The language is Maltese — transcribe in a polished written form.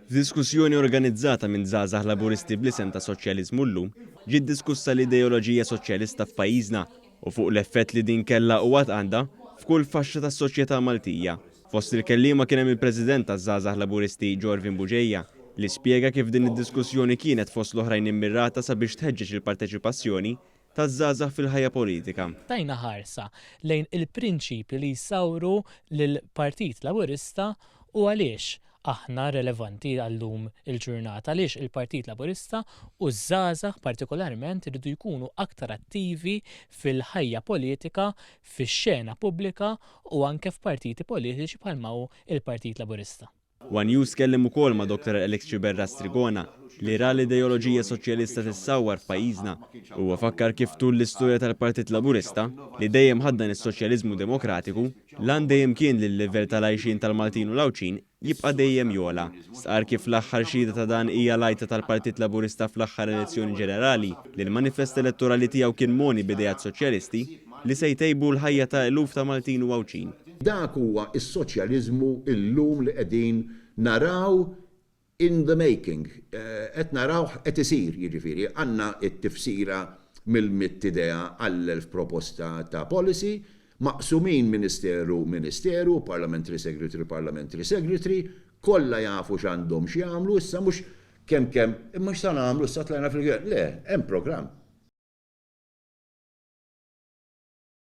F'diskussjoni organizzata minn Żgħażagħ Laburisti bl-isem ta' Soċjaliżmu Llum, ġiet diskussa l-ideoloġija soċjalista f'pajjiżna u fuq l-effett li din kellha u għad għandha f'kull faxxa tas-soċjetà Maltija. Fost il-kelliema kien hemm il-President taż-Żgħażagħ Laburisti Jorvin Bugeja li spjega kif din id-diskussjoni kienet fost l-oħrajn immirata sabiex tħeġġeġ il-parteċipazzjoni taż-żgħażagħ fil-ħajja politika. Tajna ħarsa lejn il-prinċipji li jsawru lill-Partit Laburista u għaliex aħna relevanti għal-lum il-ġurnata, għaliex il-Partit Laburista u ż-żgħażagħ partikolarment iridu jkunu aktar attivi fil-ħajja politika, fix-xena pubblika u anke f'partiti politiċi bħalma hu l-Partit Laburista. One News tkellem ukoll ma' Dottor Alex Sciberras Trigona li ra l-ideoloġija soċjalista tissawwar f'pajjiżna. Huwa fakkar kif tul l-istorja tal-Partit Laburista, li dejjem ħaddan is-soċjaliżmu demokratiku, l-għan dejjem kien li l-livell tal-għajxien tal-Maltin u l-Għawdxin jibqa' dejjem jogħla. Stqarr kif l-aħħar xhieda ta' dan hija l-għajta tal-Partit Laburista fl-aħħar elezzjoni ġenerali li l-manifest elettorali tiegħu kien mogħni b'ideat soċjalisti li se jtejbu l-ħajja ta' eluf ta' Maltin u Għawdxin. Dak huwa s-soċjaliżmu llum li qegħdin naraw in the making, qed narawh qed isir, jiġifieri għandna t-tifsira mill-mitt idea għall-1000 proposta ta' policy, maqsumin ministeru ministeru, parliamentary secretary parliamentary secretary, kollha jafu x'għandhom x'jagħmlu, issa mhux kemm kemm, imma x'sa nagħmlu issa tlajna fil-gvern, le, hemm programm.